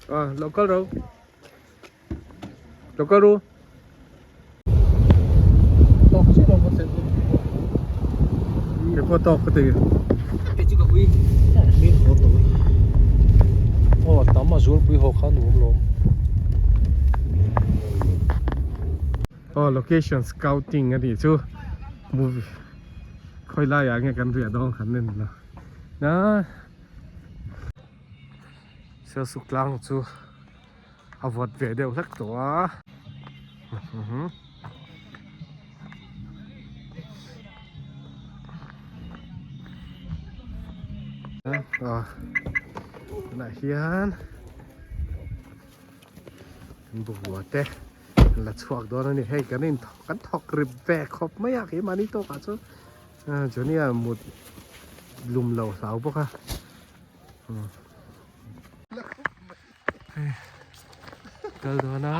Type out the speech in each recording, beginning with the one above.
Ah lo kal ro lo kal ru. Tawk chiah lo maw cell Kei pawh tawk ka ti. Kei chu ka ui. Min haw tawh e. Aw tam a zualpui haw kha nuam lawm. Aw location scouting a nih chu movie khawi laiah nge kan riah dawn kan en lo na Sialsuk tlang chu a vawt ve deuh hlek tawh a aw tunah hian bungrua te an la chhuak dawn a ni hei kan in kan thawk rip ve khawp mai a keimahni tawkah chuan Johnny-a mut lum lo hlau bawk a. Kal dawn a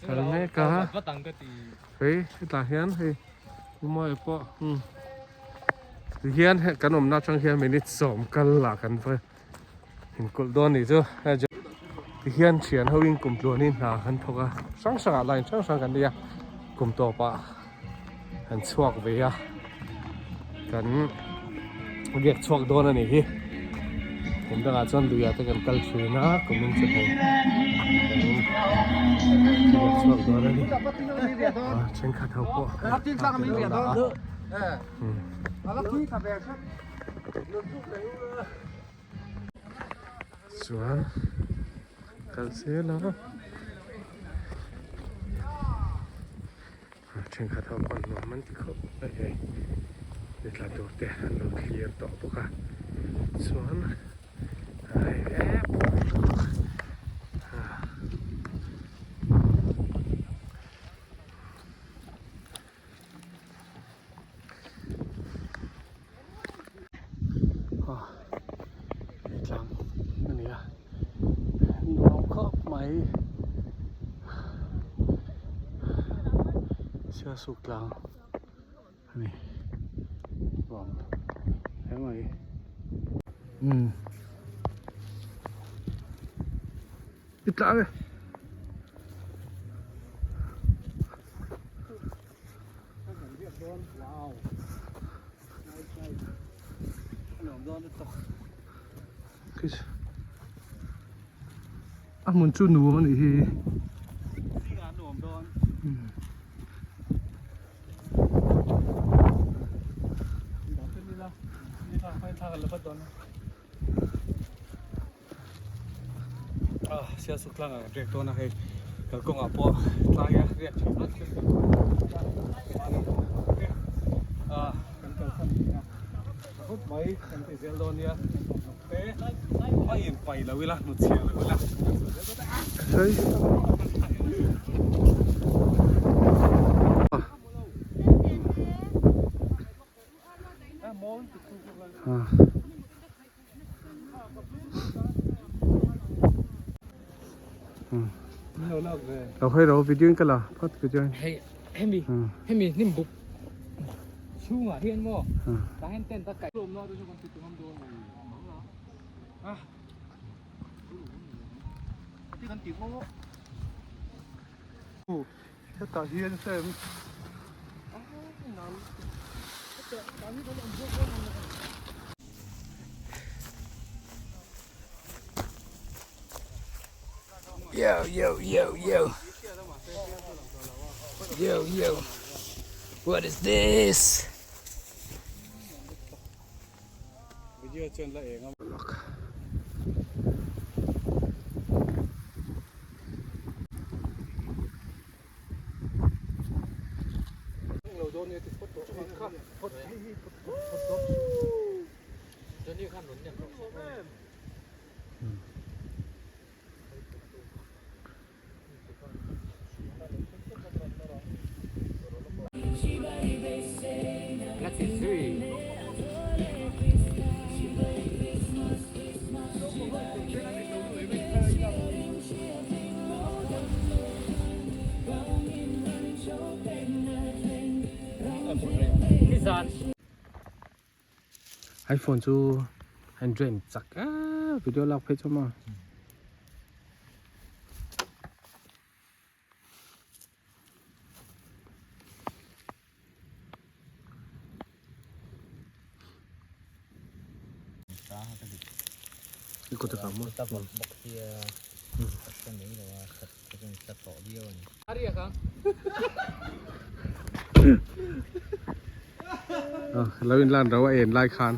kal mek a hei hetah hian hei mawi pawh tihian hei kan awmna atang hian minute sawm kal lah kan va inkulh dawn nih chu tihian thian ho in kum tluanin hna kan thawk a hrang hrang ah line hrang hrang kan nei a kum tawpah kan chhuak ve a kan riak chhuak dawn a ni hi kum dangah chuan luiah te kan kal thin a kum in chu hei kan riak chhuak dawn a ni a thenkhat ho pawh chuan kal zel a. Thenkhat ho pawn nuam an ti khawp mai hei ni tla tur te an lo thlir tawh bawk a chuan hei ep Hei tlang a ni a nuam khawp mai sialsuk tlang a ni nuam hle mai umm i tlang e. A hmun chu nuam a nih hi. Sialsuk tlangah kan riak dawn a hei kalkawngah pawh tlaia riak thin vek thil kan kalsan thin a tha khawp mai kan ti zel dawn nia kan thawmhnaw te a in pai lo ila hnutchhiah lo ila kan sawi zel dawn a. Lo hawi ro video in ka la phawt video in. Hei hemi hemi hnim buk chhungah hian maw tah hian tent a kaih hlawm na te chu kan ti tum dawn a ti kan ti maw Hetah hian heng Yo yo yo yo Yo yo What is this? Video chuan la eng a. iPhone chu an drain chak a video lak phei chu maw. I kut a kang maw? Lo in lan ro a en lai khan.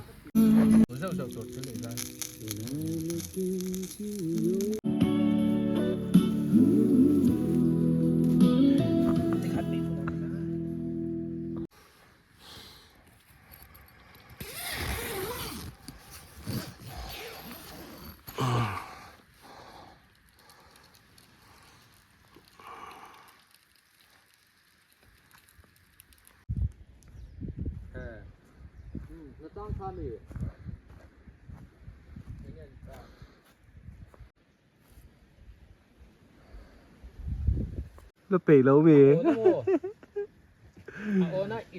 La peih lo mi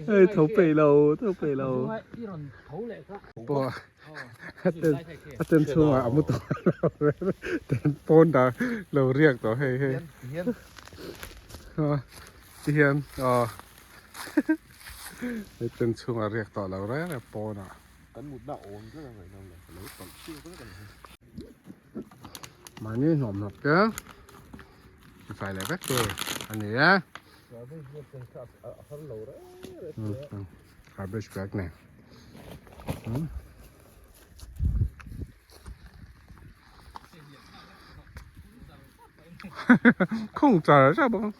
hei tho peih lo tho peih lo pawh a ten chhungah a mu tawh lo ten pawn dah lo riak tawh hei hei ti hian aw hei ten chhungah riak tawh lo reng reng pawnah kan mutna awm tlat a ngaih nawm lo ka lo tawlh chiang vek a ni. Mahni hnawm hnawk te fai leh vek tur a ni e. Garbage bag nen. Khung char char bawk.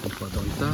Kan pawh dawn ta.